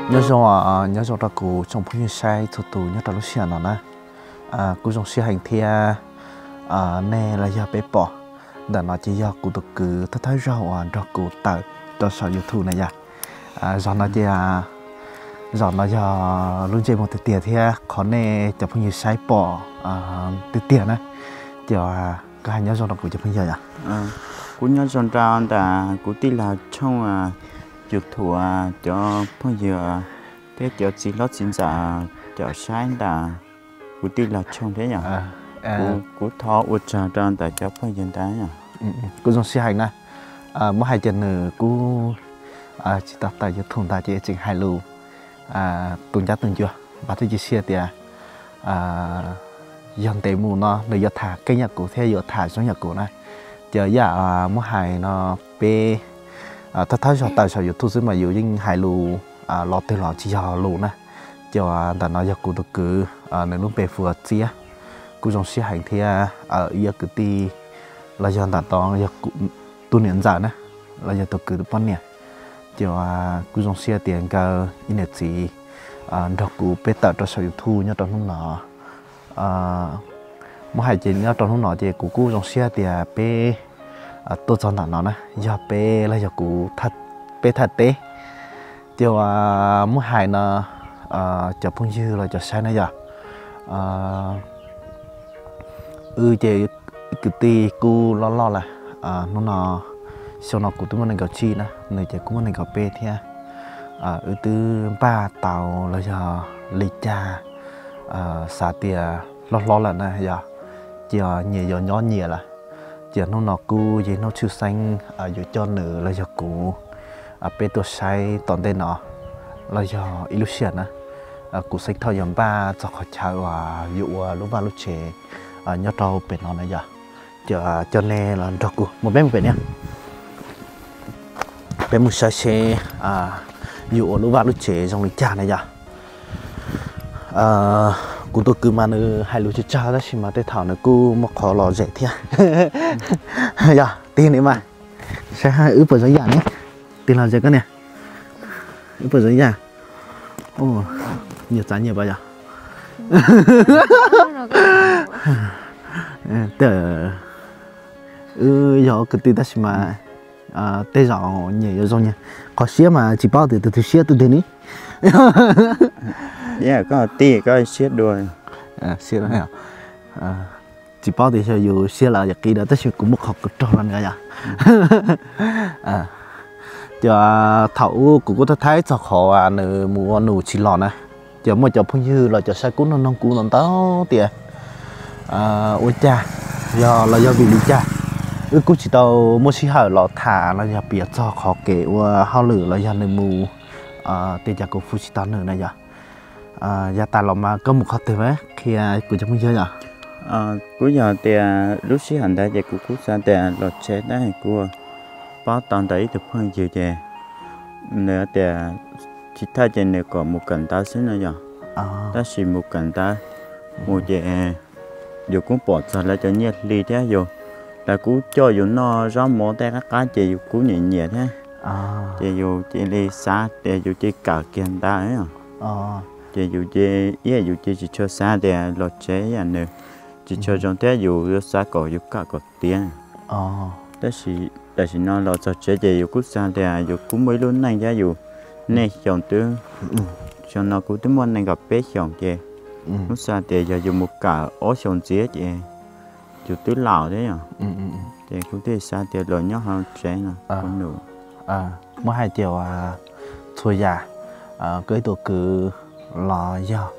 Nyob zoo, nyob zoo rau kuv tsoom phooj ywg saib txhua tus nyob rau lub sij hawm no na. Kuj zoo siab heev thiab, nej los yog peb pom ntawm no ces yog kuv tus kwv thawj thawj zaug uas nrog kuv tawm rau saum YouTube na yom. Zaum no ces, zaum no yog lub ntsej muag tiag tiag thiab qhov nej cov phooj ywg saib pom tiag tiag na. Ces koj hais nyob zoo rau kuv cov phooj ywg yom. Kuv nyob zoo rau ntawm kuv tij laug tshooj YouTube, cov phooj ywg thiab cov txiv hlob txiv ntxawm cov saib ntawm kuv tij laug tshooj thiab yom. Kuv thov ua tsaug rau ntawm cov phooj ywg ntawd yom. Kuj zoo siab heev na. Muab hais tias nws kuj tsis tau tawm YouTube ntawd ces tseem hais lus tus ncab tus ncua, mas thiaj cia siab tias yog ntev mus no nws yuav tham keej yam kuv thiab yuav tham zoo yam kuv na. Ces yam muab hais no peb thawj thawj zaug tawm saum YouTube xwb mas yus yeej hais lus los twg los tsis yog lus na. Ces ntawm no yog kuv tus kwv, nws lub npe hu ua Txiab. Kuj zoo siab heev thiab, ib yam kwv tij los yog ntawm tod yog tus niam ntxawm na, los yog tus kwv tus poj niam. Ces kuj zoo siab tias nkawd ib niam txiv nrog kuv peb tawm rau saum YouTube nyob rau hnub no. Muab hais ces nyob rau hnub no ces kuv kuj zoo siab tias peb tuaj txog ntawm no na, yog peb los yog kuv, peb thaj teb. Ces muab hais no, cov phooj ywg los cov saib na yom, wb ces kwv tij kuj loj loj lawm. Hnub no, xyoo no kuv twb muaj nees nkaum tsib na, nws ces kuj muaj nees nkaum peb thiab. Wb twb npaj tau los yog li cas xav tias hlob hlob lawm na yom, ces nyias yuav nyob nyias lawm. Ces hnub no kuj yog hnub tshwj xeeb yuav coj nws los yog kuv peb tuaj saib tom ntej no los yog ib lub sij hawm na. Kuv xeeb thoj yuav npaj txog qhov chaw uas yuav ua lub vaj lub tsev nyob rau pem no na yom. Ces coj nej los nrog kuv mus, peb mus pem niam, peb mus saib seb yuav ua lub vaj lub tsev zoo li cas na yom. Kuv tus kwv mas nws hais lus tsawg tsawg tab sis mas tej thaum nws kuj muaj qhov lom zem thiab. Yog tig ni mas, saib wb puas zoo yam ne. Tig lom zem koj niam, wb puas zoo yam. Nyias txav nyias pas yom. Wb yog kwv tij tab sis mas tej zaum nyias yuav zoo nyias. Qhov siab mas tsis paub tias tus twg siab tus twg ni. Koj tig koj siab dua. Tsis paub tias xyov yus siab lawm yog qis lawm tab sis kuv muaj qhov kuv raug los nws yom. Ces thaum ub kuv kuj thaij thaij txog qhov nws mus ua nus tsis los na. Ces muaj cov phooj ywg los cov saib kuj noog noog kuv ntau ntau tias ua cas, yog los yog vim li cas wb kuj tsis tau muaj sij hawm los tham los yog piav txog qhov kev ua hauj lwm los yog nws mus, tias cas kuv hu tsis tau nws na yom. Yav tas los mas koj mus qhov twg mas qhia kuv cov phooj ywg yom. Kuj yog tias lub sij hawm ntawd ces kuv kuj xav tias los tsev tab sis kuv paub tau ntawm ib tug phooj ywg ces nws tias tsis thaj ces nws kom mus kawm ntawv xwb no yom. Tab sis mus kawm ntawv mus ces yus kuj pom txog lawv cov nyiaj hli thiab yus, lawv kuj coj yus noj zaub mov tej qab qab ces yus kuj nyiam nyiam thiab. Ces yus cia li xav tias yus cia li kawm kiag ntawv. Ces yus cia, ib yam yus cia tsis tshua xav tias los tsev, ib yam nws tsis tshua zoo thiab yus yuav xav kom yus kawm kom tiav. Tab sis tam sim no los txog tsev ces yus kuj xav tias yus kuj muaj ib lub neej thiab yus niaj xyoo twb, xyoo no kuv twb muaj nees nkaum peb xyoos ces kuj xav tias yog yus mus kawm ob xyoos ntxiv ces yus twb laus thiab yom. Ces kuv thiaj xav tias los nyob hauv tsev no. Muab hais tias txhua yam, koj ib tug kwv los yog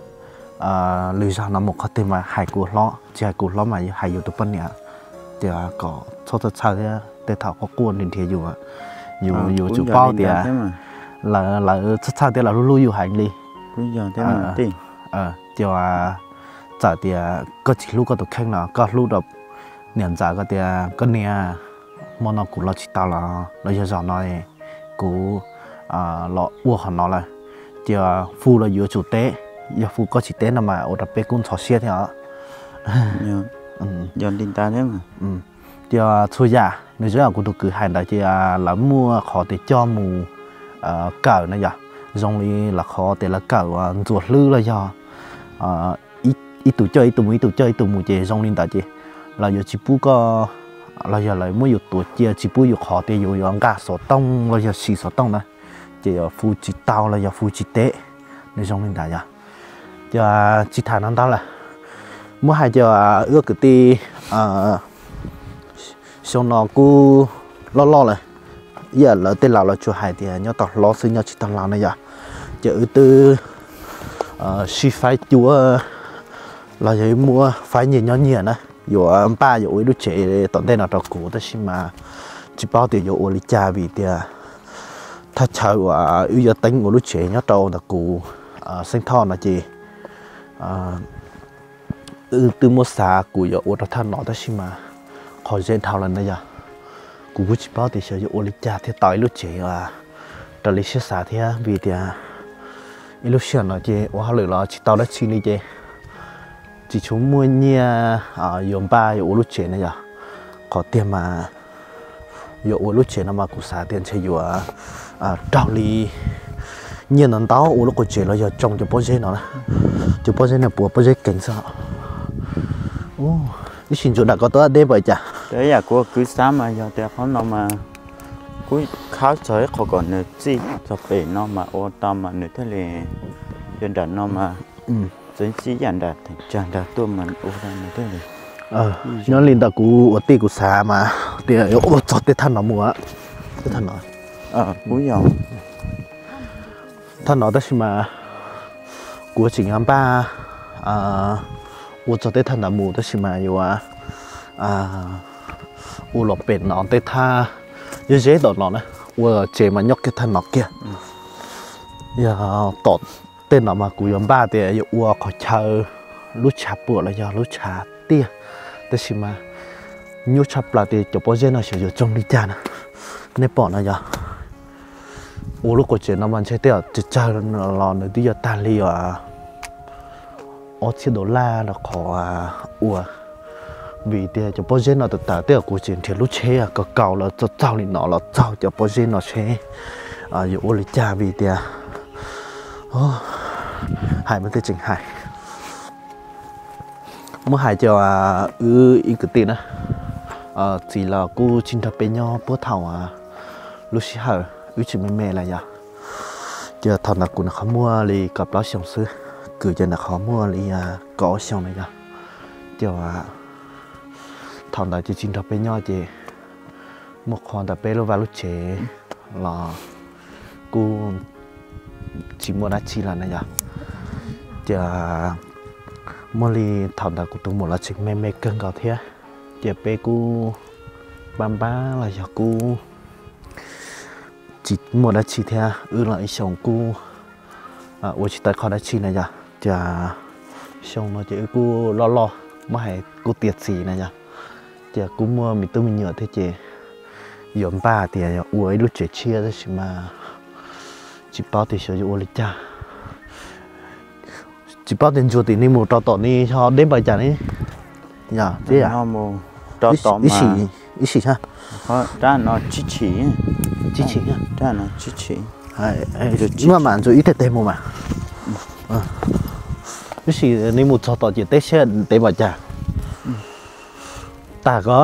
lwm zaus no mus qhov twg mas hais kuv hlob, tsis hais kuv hlob mas hais yus tus poj niam, tias kom txhob txhawj txhawj thiab tej thaum quaj quaj nrhiav nrhiav yus, yus yuav tsum paub tias lawv txhob txhawj thiab lawv hlub hlub yus heev li. Ces txawm tias koj tsis hlub koj tus kheej no koj hlub rau niam ntxawm koj tias koj niam, hmo no kuv los tsis tau los los yog zaum no kuv los ua qhov no lawm, ces hu los yuav tsum teb, yog hu koj tsis teb no mas ua rau peb kuj ntxhov siab thiab os. Yog li ntawd thiab. Ces txhua yam nws zoo yam kuv tus kwv hais ntawd ces lawv muaj qhov tias coj mus kawm na yom. Zoo li lawv qhov tias lawv kawm ntxuav hlwb los yog ib tug coj ib tug mus, ib tug coj ib tug mus ces zoo li ntawd ces lawv yuav tsis pub koj, los yog lawv muab yus tuav cia tsis pub yus qhov tias yus yuav nqa xov tooj los yog siv xov tooj na, ces yuav fu tsis tau los yog fu tsis teb. Nws zoo li ntawd yog. Ces tsis tham no ntau lawm. Muab hais cov wb kwv tij xyoo no kuj loj loj lawm, ib yam lawv tej laus los tsuas hais tias nyob tau hlob xwb nyob tsis tau laus na yom. Ces wb twb sib faib cuab los yog wb muab faib nyias nyob nyias na, yuav npaj yuav ua ib lub tsev tom ntej no rau kuv tab sis mas tsis paub tias yuav ua li cas vim tias thaj chaw uas wb yuav teeb ua lub tsev nyob rau ntawm kuv Xeeb Thoj no ces wb twb muab xav kuv yuav ua rau thaj no tab sis mas qhov ze dhau lawm na yog. Kuv kuj tsis paub tias xyov yuav ua li cas thiaj tau ib lub tsev raws li siab xav thiab vim tias ib lub sij hawm no ces ua hauj lwm los tsis tau dab tsi li ces tsis tshua muaj nyiaj yuav npaj yuav ua lub tsev na yog. Qhov tiag mas yuav ua lub tsev no mas kuv xav tias ntshe yuav raug li nyiaj ntau ntau ua lub qub tsev los yog tsoo cov pob zeb no. Cov pob zeb no puas pob zeb keev xwb. Ib sim ntsuas nram ko tuaj deb npaum cas. Yam kuv kwv xav mas yog tias qhov no mas kuv khawb txog ib qho kom nws txij txog pem no mas ua tau mas nws thiaj li, yog nram no mas txeev txij yam nram theem tsag nrag tuaj mas ua nws thiaj li. Nyob li ntawm kuv ua tij kuv xav mas tias yuav ua txog tej thaj no mus, tej thaj no, kuv yog thaj no tab sis mas kuv tseem yuav npaj ua txog tej thaj ntawd mus tab sis mas yuav ua los pem no tej thaj, yog zeb tom no na, ua tsev mas nyob kiag thaj no kiag. Yog tom tej no mas kuv yuav npaj tias yuav ua qhov chaw lub tshav puam los yog lub tshav tiaj, tab sis mas nyuaj tshaj plaws tias cov pob zeb no xyov yuav tsoo li cas na. Nej pom no yog ua lub qub tsev no mas ntshe tej zaum tsawg tsawg los nws twb yuav tag li ob txhiab dollar rau qhov ua, vim tias cov pob zeb no tawm tawm tej zaum kuv tseem nrhiav lub tsheb kaus kaus los txaug txaug li no los txaug cov pob zeb no seb yuav ua li cas vim tias hais mas tej tseem hais. Muab hais cov wb ib kwv tij na, txiv los kuj tsis nrog peb nyob puag thaum lub sij hawm wb tseem me me lawm yog. Ces thaum ntawd kuv nim qhuav muaj li kaum plaub xyoos xwb, kwv ces nim qhuav muaj li kaum ob xyoos na yog. Ces thaum ntawd ces tsis nrog peb nyob ces muaj qhov ntawm peb lub vaj lub tsev los kuj tsis muaj dab tsi lawm na yog. Ces muaj li thaum ntawd kuv tus muam los tseem me me kawg nkaus thiab, ces peb kuj npab npab los yog kuj tsis muaj dab tsi thiab, wb los ib xyoos kuj ua tsis tau qhov dab tsi na yog. Ces xyoo no ces wb kuj loj loj, muab hais kuj tiav txiv na yog, ces kuj muaj me tub me nyuam thiab ces yuav npaj tias ua ib lub tsev tshiab tab sis mas tsis paub tias xyov yuav ua li cas. Tsis paub tias ntsuas tim ni mus rau tom ni ho deb npaum cas ne. Yog, ib sim, ib sim, maj mam ntsuas ib teg teg mus mas. Ib sim ni mus txog tom ces teb saib deb npaum cas. Tag ko.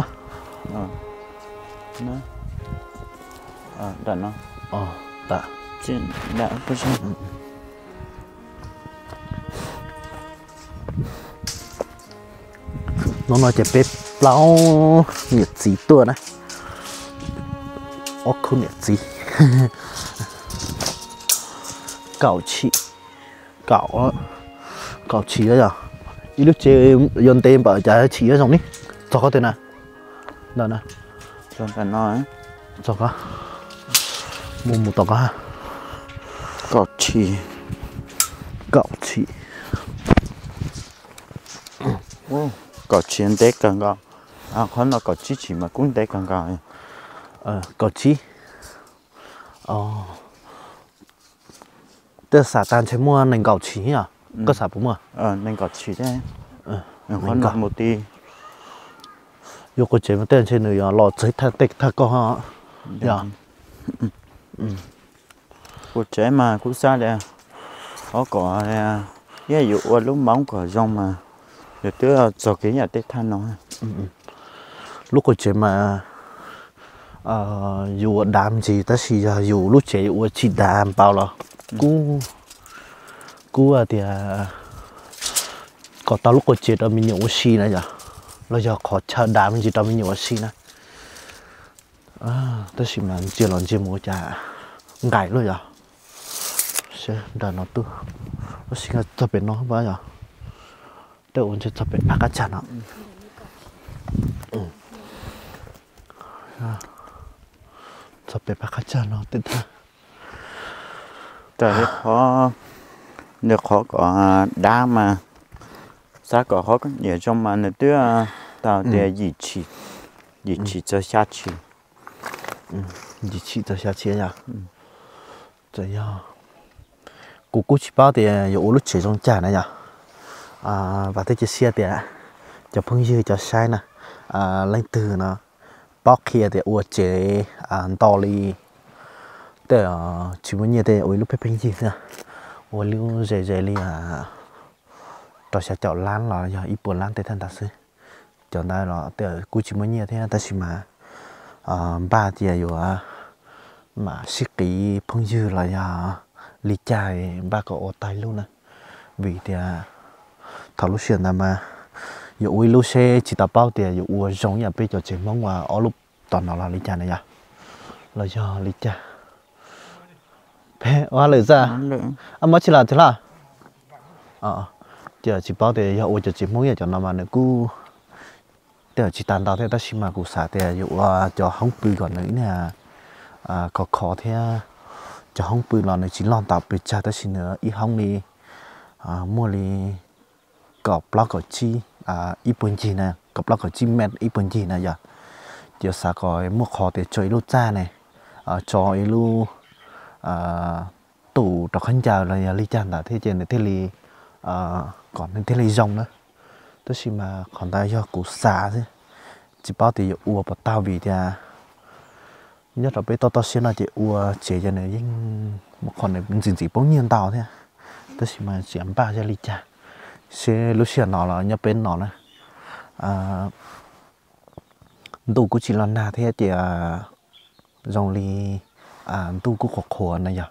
Hnub no ces peb plaub niam txiv tuaj na, ob khub niam txiv. Kaum tshim, kaum, kaum tshim yog ib lub tsev yuav ntev npaum cas tshim yuav zoo ne. Txog qhov twg na? Ntawm no, txog qhov, mus mus tom qhov, kaum tshim, kaum tshim, kaum tshim ntev kawg nkaus. Qhov no kaum tsib tshim mas kuj ntev kawg nkaus. Kaum tsib, tej xav tas ntshe muaj nees nkaum tshim os. Koj xav puas muaj? Nees nkaum tshim thiab. Qhov no mus ti, yuav quav tsev mas tej ntshe nws yuav los txog tej thaj koj. Yog, Ua tsev mas kuv xav tias qhov kom yog yus ua lub moob kom zoo mas yus twb txog kev yam tej thaj no. Lub qhov tsev mas yus ua dav me ntsis tab sis yog yus lub tsev yus ua tsis dav npaum los kuj, kuj tias kom tau lub qhov tsev rau me nyuam ua si na yom, los yog qhov chaw dav me ntsis rau me nyuam ua si na. Tab sis mas ntsia los ntsia mus ua cas nqaim luaj yom. Seb nram no tuaj, tab sis txog pem no yom, tej ua ntshe txog pem phab qab tsag no. Txog pem phab qab tsag no tej thaj. Nws qhov kom dab mas xav kom qhov nyiam zoo mas nws twb tau tias yim tshim, yim tshim txog xya tshim. Yim tshim txog xya tshim yom. Txawm yog kuv kuj tsis paub tias yuav ua lub tsev zoo cas na yom. Vam thiab cia siab tias cov phooj ywg cov saib na, leej twg no paub qhia tias ua tsev ntau li, tej tsis muaj nyiaj tej ua ib lub pheej pheej yig xwb, ua lub ze ze li rau xya caum lab los yog ib puas lab tej thaj ntawd xwb. Cov ntawd los tej kuj tsis muaj nyiaj thiab tab sis mas npaj tias yuav mam sib qiv phooj ywg los yog li cas npaj kom ua tau ib lub na. Vim tias thaum lub sij hawm ntawd mas yuav ua ib lub seb tsis tau paub tias yuav ua zoo ib yam peb cov tsev Hmoob uas ob lub tom no los li cas na yom, los yog li cas. Peb ua lwm xwb, mob tsis los tsis los. Ces tsis paub tias yog ua cov tsev Hmoob yam cov no mas nws kuj tej tsis tas ntau thiab tab sis mas kuv xav tias yuav ua cov hoob pw kom nws ib niag khov khov thiab cov hoob pw los nws tsis loj ntau pes tsawg tab sis nws ib hoob li muaj li kaum plaub kaum tsib ib puag ncig na, kaum plaub kaum tsib mev ib puag ncig na yom. Ces xav kom muaj qhov tias tso ib lub txaj ne, tso ib lub tus rau khaub ncaws los yog li cas ntawd thiab ces nws thiaj li, kom nws thiaj li zoo na. Tab sis mas qhov ntawd yog kuv xav xwb, tsis paub tias yuav ua puas tau vim tias nyob rau peb toj toj siab no ces ua tsev ces nws yeej muaj qhov nws ntxim ntxim poob nyiaj ntau thiab. Tab sis mas tsis npaj yog li cas, seb lub sij hawm no los nyob peb no na, ntuj kuj tsis los nag thiab ces zoo li ntuj kuj qhuav qhuav na yog,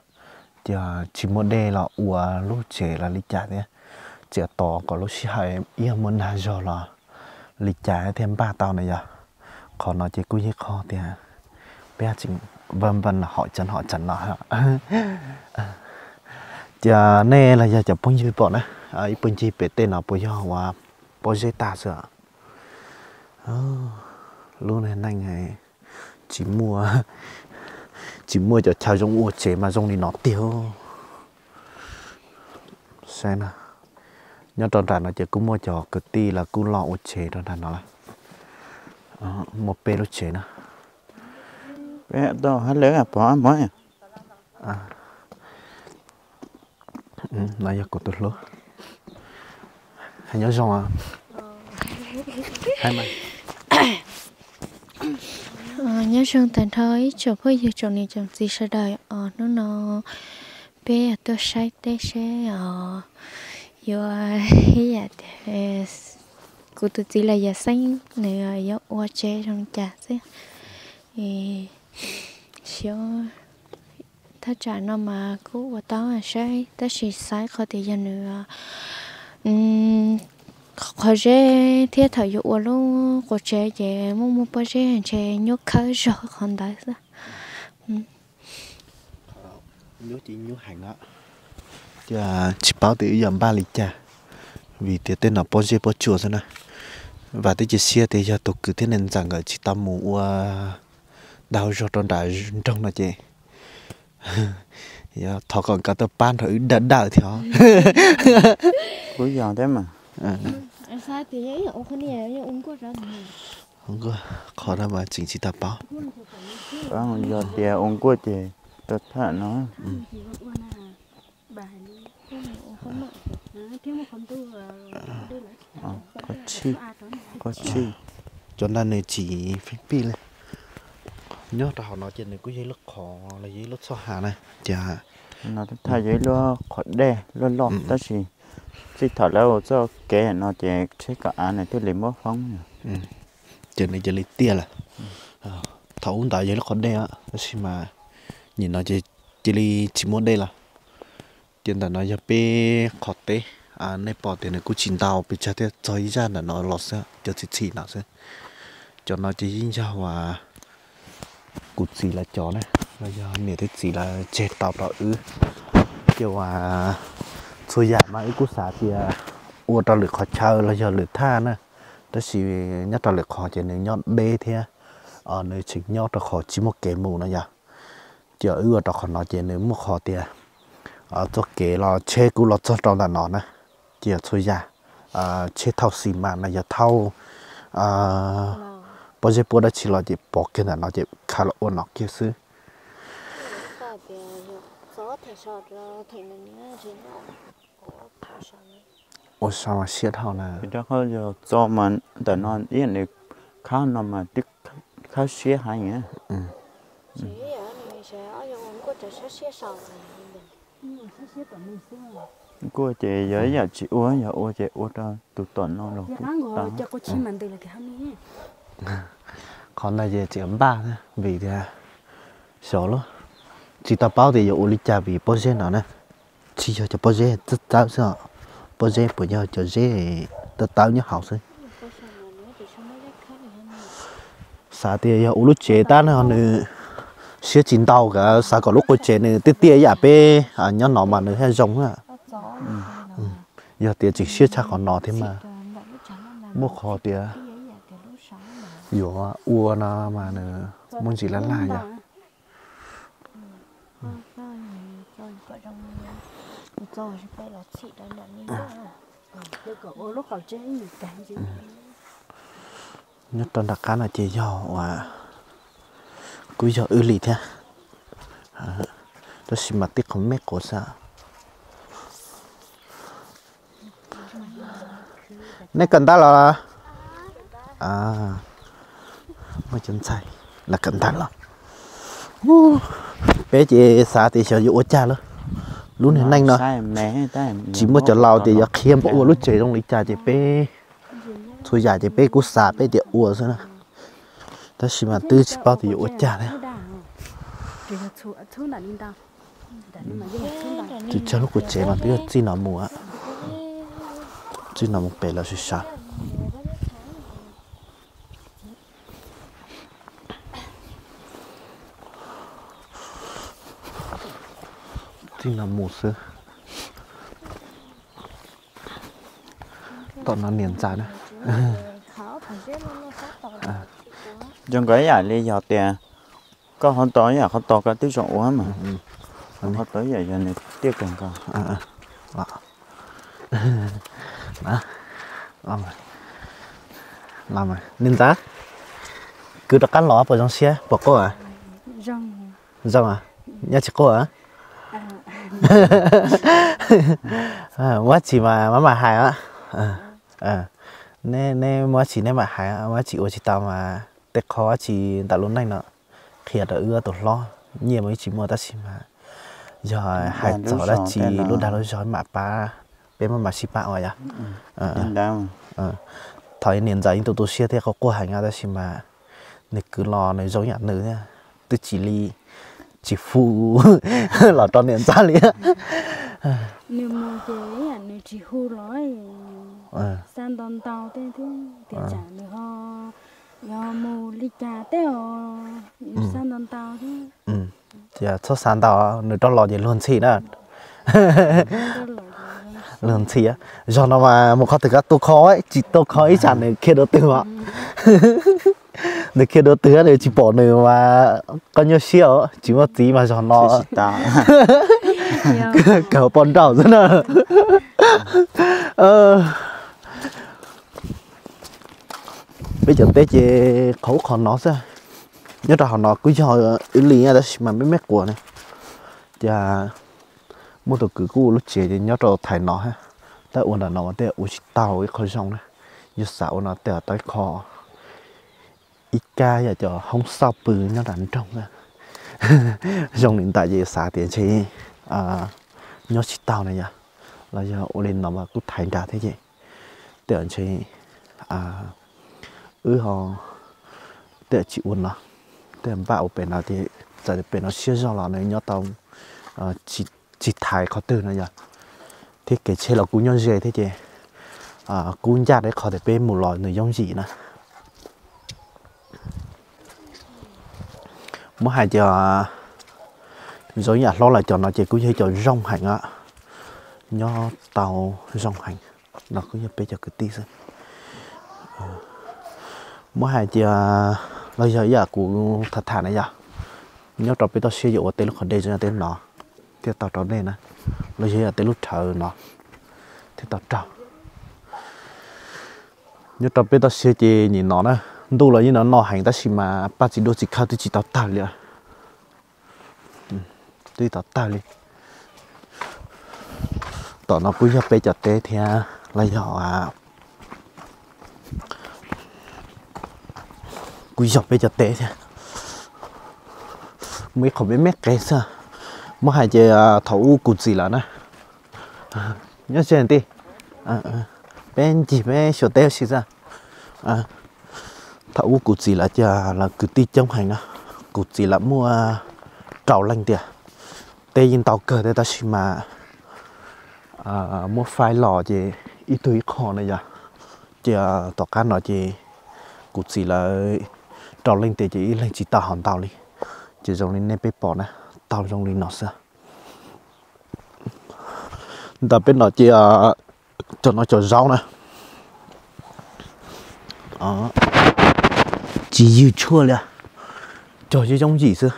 ces tsis muaj dej los ua lub tsev los li cas thiab, txiav tos kom lub sij hawm ib yam muaj nag zog los li cas thiaj npaj tau na yom. Qhov no ces kuj yog qhov tias peb tseem npaj npaj hom tsev hom tsev no. Ces nej los yog cov phooj ywg pom na, ib puag ncig pem tej no puas yog ua pob zeb tag xwb. Lub neej tsis muaj, tsis muaj cov chaw zoo ua tsev mas zoo li no tiag. Saib na, nyob rau nram no ces kuj muaj cov kwv tij lawv kuj los ua tsev rau nram no lawm. Muaj peb lub tsev na. Peb tau hab lawm pov mov. No yog kuv tus hlub. Nyob zoo. Nyob zoo tag nrho ib tsoom phooj ywg tsoom niam tsoom txiv sawv daws os. Hnub no peb tuaj saib teb seb os, yuav ib yam tias kuv tus txiv los yog Xeeb nws yuav ua tsev zoo cas xwb. Xyov thaj tsam no mas kuj ua tau saib tab sis xav qhov tias yog nws qhov zeb thiab thaum yuav ua lub quav tsev ces muaj muaj pob zeb ntshe nyuaj khawb zog qhov ntawd xwb. Nyuaj ces nyuaj heev na. Ces tsis paub tias wb yuav npaj li cas, vim tias tej no pob zeb pob tsuas xwb na. Vam thiab cia siab tias yog tus kwv thiab niam ntxawm nkawd tsis tau mus ua dag zog rau nram nroog no ces thov kom nkawd tuaj pab nrog wb dawm dawm thiab. Kuv yog thiab mas. Qhov no mas tseem tsis tau paub. Yog tias ua nkuaj ces rau thaj no. Qhov tshij, cov ntawd nws tsis feeb pij li. Nyob rau hauv no ces nws kuj yog ib lub qhov los yog ib lub txoj hav na, ces no thaj yog ib lub qhov dej loj loj tab sis txij thaum lawv ua txoj kev no ces tsheb kom av nws thiaj li muab foob. Ces nws cia li tiaj lawm. Thaum ub ntawd yog lub qhov dej tab sis mas nim no ces cia li tsis muaj dej lawm. Ces ntawm no yog peb qhov teb, nej pom tias nws kuj tsis ntau pes tsawg thiab, txog ib zaj ntawm no los xwb, cov txhim txhim no xwb. Cov no ces yeej yog uas kuv txiv lawv cov na, los yog niam thiab txiv lawv tseg tau rau wb. Ces uas txhua yam mas wb kuj xav tias ua rau lwm qhov chaw los yog lwm thaj na, tab sis nyob rau lwm qhov ces nws nyob deb thiab, nws tseem nyob rau qhov tsis muaj kev mus no yog. Ces wb ua rau qhov no ces nws muaj qhov tias txoj kev los tsheb kuj los txog rau ntawm no na. Ces yog txhua yam, tsheb thauj xis mas no yog thauj pob zeb puab dab tsi los ces pov kiag ntawm no ces khaws los ua no kiag xwb. Ua sau mas siab dhau na. Rau qhov yog txo mas ntawm no ib yam li khab no mas twb khab siab heev. Kuj ces yog ib yam tsis ua, yog ua ces ua rau tus tom no los kuj tau. Qhov ntawd ces tseem npaj vim tias xyov lub, tsis tau paub tias yuav ua li cas vim pob zeb no na. Tsis yog cov pob zeb txawb txawb xwb os, pob zeb puas yog cov zeb tawv tawv nyob hauv xwb. Xav tias yog ua lub tsev tab no nws siab tsis ntau, xav kom lub qua tsev nws tiaj tiaj ib yam peb nyob no mas nws thiaj zoo na. Yog tias tseem siab tshaj qhov no thiab mas muaj qhov tias yuav ua no mas nws muaj ntsis laj laj yog. Nyob rau nram qab no ces yog uas kuj yog wb li thiab, tab sis mas tib qhov me quav xwb. Nej kawm ntawv los? Muaj cov ntxhais lawv kawm ntawv los. Peb ces xav tias xyov yuav ua cas lawm. Lub niag neej no tsis muaj cov laus tias yuav qhia peb ua lub tsev zoo li cas ces peb txhua yam ces peb kuj xav peb tias ua xwb na. Tab sis mas twb tsis paub tias yuav ua cas thiab. Tsis tsawg lub qua tsev mas twb yog txij no mus, txij no mus pem lawm sawv sawv. Txij no mus xwb. Tom no niam ntxawm na. Zoo nkaus ib yam li yog tias koj qhov tod ib yam qhov tod koj twb zoo ua mas, qhov tod ib yam yog nws tiaj kawg nkaus. Niam ntxawm, kwv rov qab los puas zoo siab puas quaj? Zoo, nyob tsis quaj. Muaj dab tsi mas maj mam hais. Neb muaj dab tsi neb mam hais, muaj dab tsi ua tsis tau mas tej qho dab tsi ntawm lub neej no qhia rau wb tus hlob. Nyiaj mas wb tsis muaj tab sis mas yog hais txog dab tsi lub dag lub zog mam pab, peb muaj mam sib pab ua yom. Thaum niam ntxawm yeej tu tu siab thiab quaj quaj heev tab sis mas nws kwv los nws zoo yam nws thiab, twb tsis li, tsis hu los rau niam ntxawm li. Nws mus ces ib yam nws tsis hu los, xa ntau ntau tej thiab tias tsam nws ho yog mus li cas tej os, xa ntau ntau thiab. Ces txhob xa ntau, nws rov los ces luag ntxhi na. Luag ntxhi. Zog no mas mus qhov twg koj tu kho, tsis tu kho ib tsam nws khiav dua twg os. Nws khiav dua twg nws tsis pom nws mas koj nyuaj siab os, tsis muaj txiv mas zog no kawg poj nrauj xwb na. Peb cov teb ces qhov ub qhov no xwb. Nyob rau hauv no kuj yog wb li tab sis mas me me quas ne. Ces muaj tus kwv kuj ua lub tsev nyob rau thaiv no, tab ua ntawm no mas tej ua tsis tau ib qho zoo na. Yog xav ua no tej tau ib qho ib kab yog cov hoob xauj pw nyob nram nroog na. Zoo li ntawd ces xav tias ntshe nyob tsis tau na yom, los yog ua li no mas kuj thaiv nrad thiab ces tej zaum ntshe wb ho tej zaum tsis ua no, tej zaum npaj ua pem no ces txawm pem no siab zog los nws nyob tau tsis thaiv qhov twg no yom, thiab kev tsheb los kuj nyob ze thiab ces kuj ncaj deb qhov tias peb mus los nws yooj yim na. Muab hais tias zoo ib yam hlob lawm cov no ces kuj yog ib cov zoo heev os, nyob tau zoo heev. No kuj yog peb cov kwv tij xwb. Muab hais tias los yog ib yam kuv tham tham na yom, nyob rau peb toj siab yuav ua tej lub qhov dej teb no thiaj tau raug dej na, los yog ib yam tej lub rhawv no thiaj tau raug. Nyob rau peb toj siab ces nim no na, ntuj los yeej no no heev tab sis mas paj txiv duaj txiv khawb twb tsis tau tawg li. Twb tsis tau tawg li. Tom no kuj yog peb cov teb thiab los yog kuj yog peb cov teb thiab. Muaj ib qho me me qe xwb. Muab hais ces thaum ub kuv txiv lawv na, nyob ze tij, peb ncig peb xyuas teb ua si xwb. Thaum ub kuv txiv lawv ces lawv kwv tij coob heev na, kuv txiv lawv muaj rau leej tiag. Teb yeej ntau kawg thiab tab sis mas muab faib los ces ib tug ib qho na yom. Ces tom qab no ces kuv txiv lawv rau leej tiag ces ib leeg tsis tau hauv ntau li. Ces zoo li nej peb pom na, tau zoo li no xwb. Ntawm peb no ces cov no cov zaub na, tsis ywg tshuaj li, cog yooj yooj yim xwb.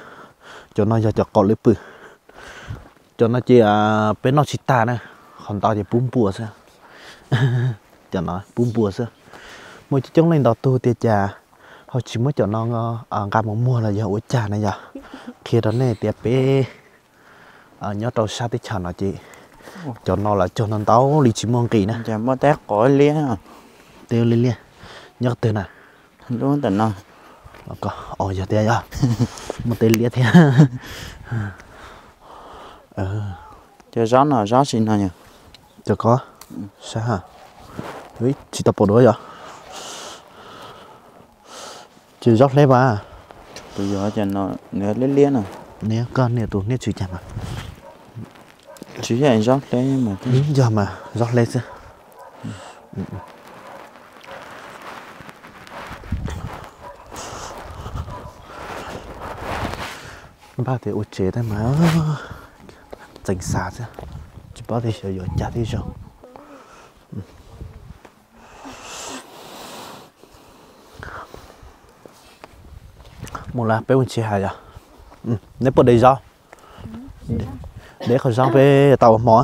Cov no yog cov qaum lwm pwm. Cov no ces peb noj tsis tag na, qhov ntau ces pub npua xwb. Cov no pub npua xwb. Muaj coob coob leej ntau tug tias cas ho tsis muab cov no nqa mus muag los yog ua cas na yom. Qhia rau nej tias peb nyob rau sab teb chaws no ces cov no lawv cog no ntau li tsis muaj nqis na. Muaj teb qov liab, teb liab liab. Nyob twg na? Lub ntawm no. Yog tias yog muaj teb liab thiab. Cov zaub no zaub tsis no yog? Cov ko sab, tsis tau pom dua yog? Ces zaub hleb mas. Tus yog, nws liab liab no. Niam, koj niam tus hniab tsw cas mas? Tsis yog zaub hleb mas. Yog mas, zaub hleb xwb. Npaj tias ua tsev tab mas txeev xav xwb, tsis paub tias xyov yuav cas thiaj zoo. Mus lawm peb mus tsev hais yom. Neb puas de zaub? De qhov zaub peb tau ua hmo.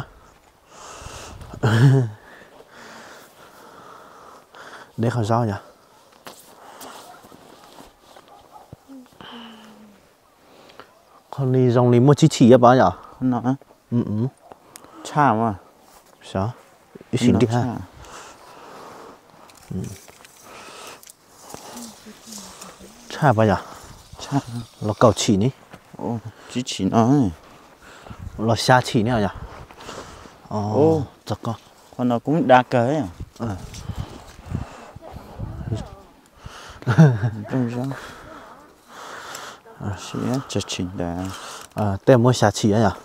De qhov zaub yom. Qhov li zoo li muaj tsib chim ib pab yom. Tshaj, ib sim nti. Tshaj pab yom. Los kaum chim ni. Tsib chim no. Los xya chim ni yom. Txog koj, qhov no kuj da kawg. Tej muab xya chim yom.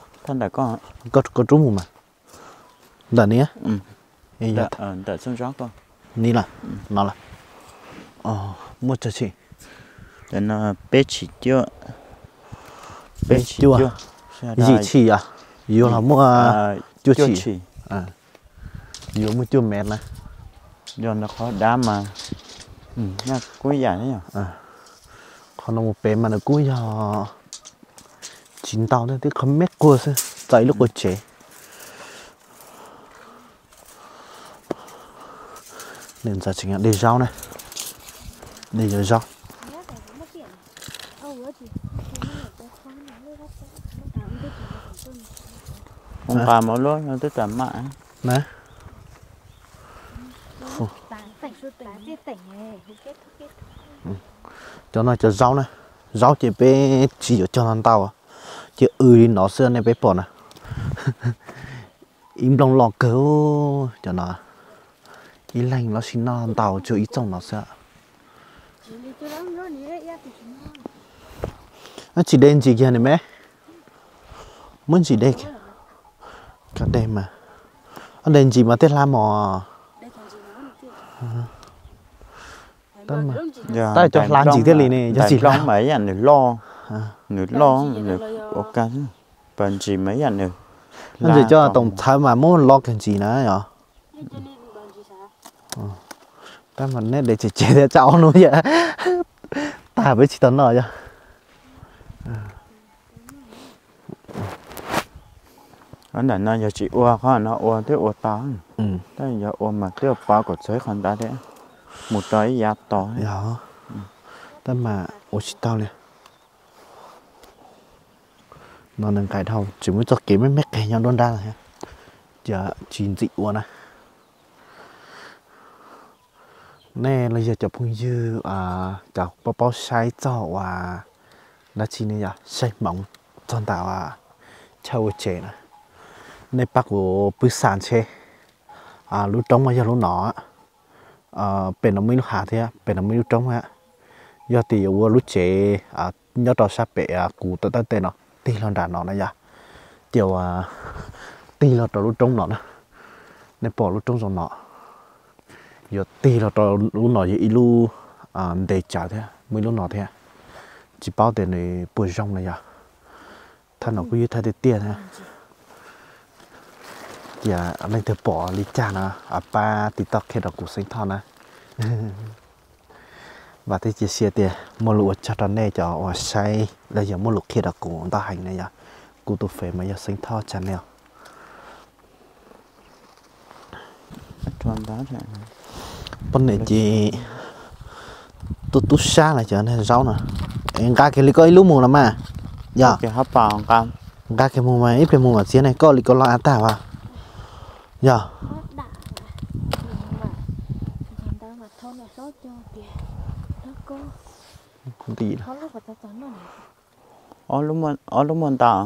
Koj rub mus mas. Ntawm ni, ni lawm, no lawm. Muaj tsawg chim? Peb chim cuaj. Peb cuaj. Yim chim yom, yuav los muaj cuaj chim. Yuav muaj cuaj mev na. Yog ntawd qhov dab mas kuj yam. Qhov no mus pem mas nws kuj yog tsis ntau thiab, qhov me quag xwb, txawm ib lub quag tsev. Nws ntxawm tseem de zaub na, de zaub. Nqa mov luab no twb tas mam na. Cov no cov zaub na, zaub ces peb tsis yuav cog ntau ntau, ces w li no xwb nej peb pom na. Ib nplooj loj kawg cov no, ib leeg los sis noj ntau tsuas ib txooj no xwb. Tsis de ntsis kiag nws me, muab ntsis de, de mas, de ntsis mas tej hla mos. Tab cov hla ntsis thiaj li ne, yog tsis hla mas ib yam nws loj, nws loj nws ua kag, pas ntsis mas ib yam nws, ntsis coj toom txhawv mas muab loj kawg ntsis na yom. Tab mas neb de tsev tsev thiab tsam ob hnub yam tag peb tsis tau noj yom. Ntawm no yog tsis ua qhov no ua twb ua tau, tab yog ua mas twb pov kom txog ib qho ntawd thiab, mus rau ib yav tod. Tab mas ua tsis tau li. No nws nqaim dhau tsis muaj txoj kev me me qeg nyob nruab nrab, ces tsis ntxim ua na. Nej los yog cov phooj ywg, cov paub paub saib txog uas dab tsi ne yom, saib hmoov txog ntawm chaw ua tsev na, nej pab kuv pwb xa ntshe. Lub roob mas yog lub no, pem no muaj ib lub hav thiab pem no muaj ib lub roob. Yog tias yuav ua lub tsev nyob rau sab pem kuv tawm tawm tej no tig los nram no na yom, ces ua tig los rau lub roob no na. Nej pom lub roob zoo no, yuav tig los rau lub no yog ib lub nte tsawv thiab muaj ib lub no thiab. Tsis paub tias nws puas zoo na yom. Thaj no kuj ywg thaj tiaj tiaj thiab. Ces leej twg pom li cas no pab tiv toj qhia rau kuv Xeeb Thoj na. Vam thiab cia siab tias muaj lus ua tsaug rau nej cov uas saib los yog muaj lus qhia rau kuv ntau heev na yom. Kuv tus fev mas yog Xeeb Thoj channel. Poj niam ces tub tub sab los cov zaub no. Nqa kiag li koj ib lub mus los mas. Yog, nqa kiag mus mas ib pliag mus mam txiav ne, koj li koj loj av tag as. Yog. Ob lub muaj ntau.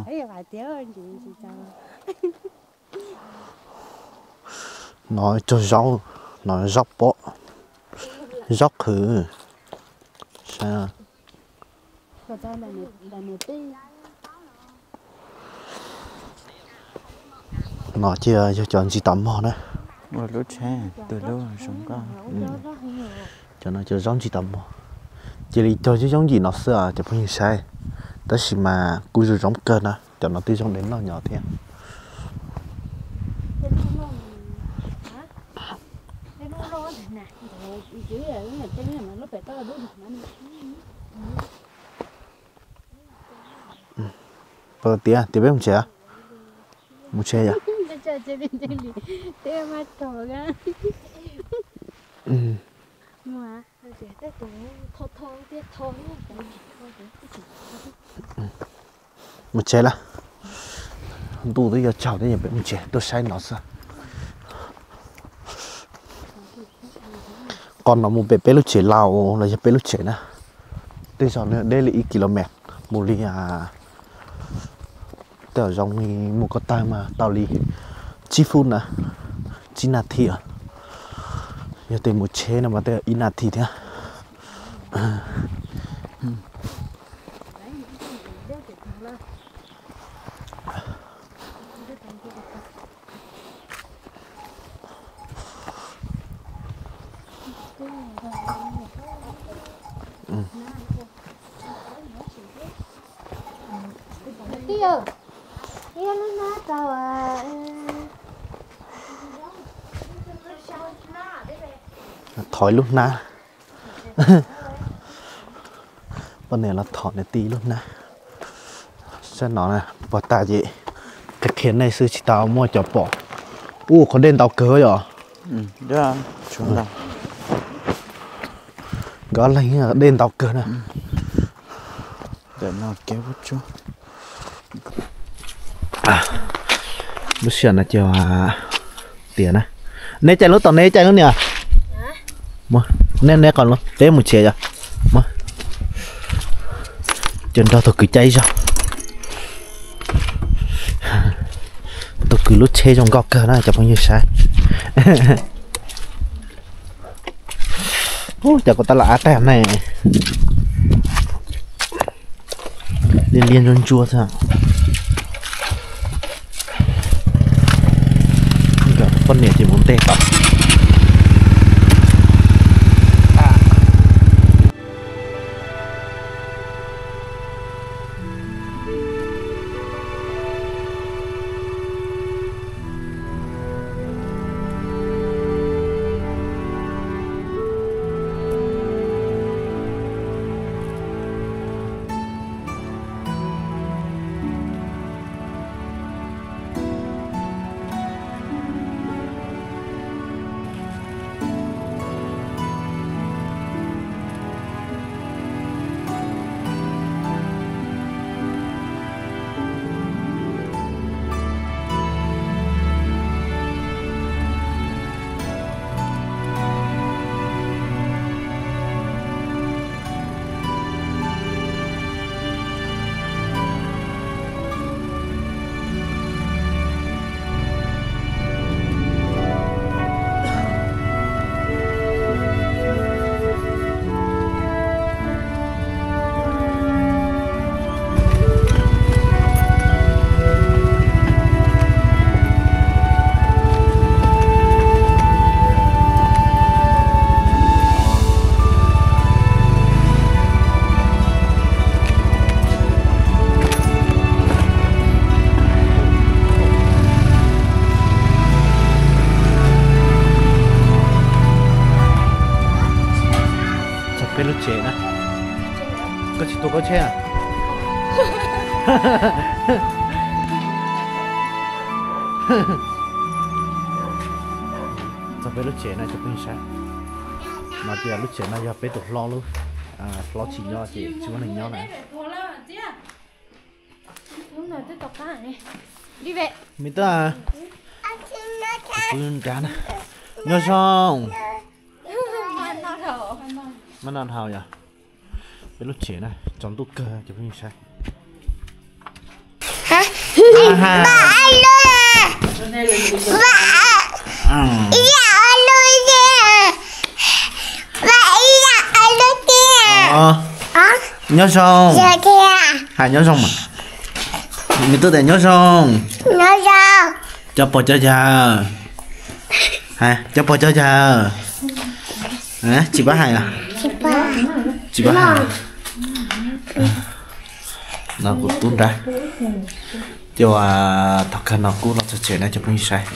No tsuag zaub, no zaub pob, zaub qhwv. No ces yog cov ntsis tav mog na. Cov no cov zaub ntsis tav mog. Cia li cog zoo zoo yim no xwb cov phooj ywg saib. Tab sis mas kuj zoo zoo kawg na, cov no twb zoo de noj nyob thiab. Tias tias peb mus tsev, mus tsev yom. Mus tsev lawm, ntuj twb yuav tsaus thiab, peb mus tsev, tuaj saib no xwb. Qhov no mus pem peb lub tsev laus los yog peb lub tsev na, tej zaum nws deb li ib kilomet, mus li tej zaum mus ko taw mas tau li tsib fub na, tsib nas this. Yog tias mus tsheb no mas tej ib nas this thiab. Thov ib lub hnab. Poj niam los thov niam tij ib lub hnab. Sab no puag ta ces qhia qhia nej xwb tsis tau muaj cov pom. Ua qhov dej ntau kawg yom. Nkawd leeg dej ntau kawg na. Lub sij hawm no ces tias na, neb caij lub tod neb caij lub niam. Nej neb qhov peb mus tsev yom. Coj nrog tug kwv caij ib zaug. Tug kwv lub tsheb zoo nkauj kawg na cov phooj ywg saib. Ub, cov kuv tab lam ab tag ne. Liab liab ntsuab ntsuab xwb. Nkawd poj niam ces mus ntej tom. Txog peb lub tsev na. Koj tsis tu koj tsheb a? Txog peb lub tsev na cov phooj ywg saib. No tias lub tsev no yog peb tus hlob lub, hlob tsis nyob ces tsis muaj neeg nyob na. Me tub, nrad na. Nyob zoo. Mas no dhau yog peb lub tsev na, tsaus ntuj kawg cov phooj ywg saib. Nyob zoo. Hais nyob zoo mas. Me tub tias nyob zoo. Cov pog cov yawg. Hais cov pog cov yawg. Tsis paub hais los? Tsis paub hais. No kuv tub nrad. Ces thaum kawg no kuv los txog tsev na cov phooj ywg saib.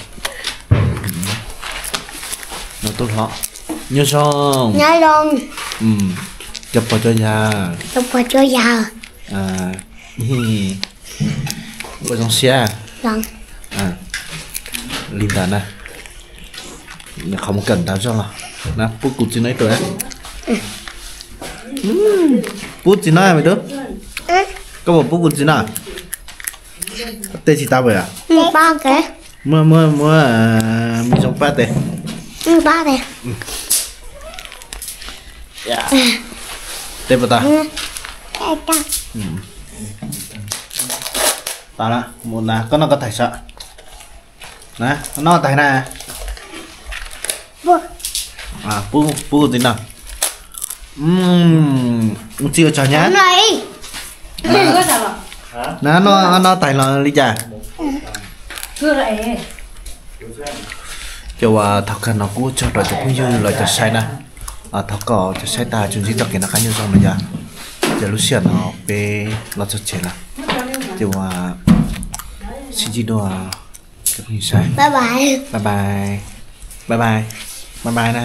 No tub hlob. Nyob zoo. Cov pog cov yawg. Ua zoo siab. Li ntawd na. Qhov mus kawm ntawv zog los na, pub kuv txiv no ib tug. Pub txiv no me tub. Koj puas pub kuv txiv no? Tej tsis tau pab. Muab, muab, muab me zoo pab tes. Tes puas tau? Tau lawm, mus na, koj noj koj tais saib. Na, noj tais na. Pub kuv txiv no. Txiv ua tsaug nyab. Na, noj tais los li cas? Ces uas thaum kawg no kuv ua tsaug rau cov phooj ywg los cov saib na. Thov kom cov saib tas tsuas ntsib txoj kev noj qab nyob zoo no yog. Ces lub sij hawm no peb los txog tsev lawm. Ces uas sib ntsib dua cov phooj ywg saib. Bye bye. Bye bye. Bye bye. Bye bye na.